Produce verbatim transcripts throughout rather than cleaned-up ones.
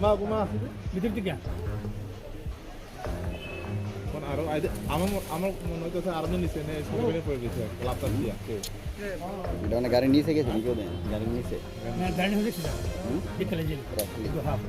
Kuma, kuma. Bitir tiga. Kon aro aide, ama mo-, ama mone hoito aro ni niche ne, sori bene pore gese, laptop dia. Eta mane gari niche gese, niki ode, gari niche. Na, gari niche gese. Hmm? Bitir lagi. Roughly. Itu half.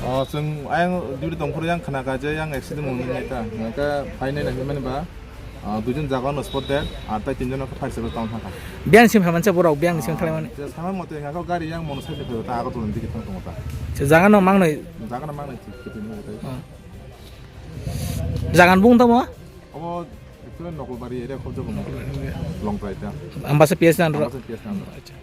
Oh, chwng ayang duty tongphuru yang khna ka je yang accident wngwi nai ta. Nangkha phainai nai mani ba. Ah, duijon jaga no spot dead, ar tai tinjon no fire service tang thangkha. Biyang sim haman se borok biyang sim thalai mani. Je sama mote nga ko gari yang mono side phai ta ago tulun digi thang tongo ta. Se jaga no mangnai. Jaga no mangnai thik thik ni tai. Jagan bung tamo? Obo actually Nokolbari area khobjak. Nokolbari area. Longtrai ta. Ambasa P S nan ro. Ambasa P S nan ro. Acha.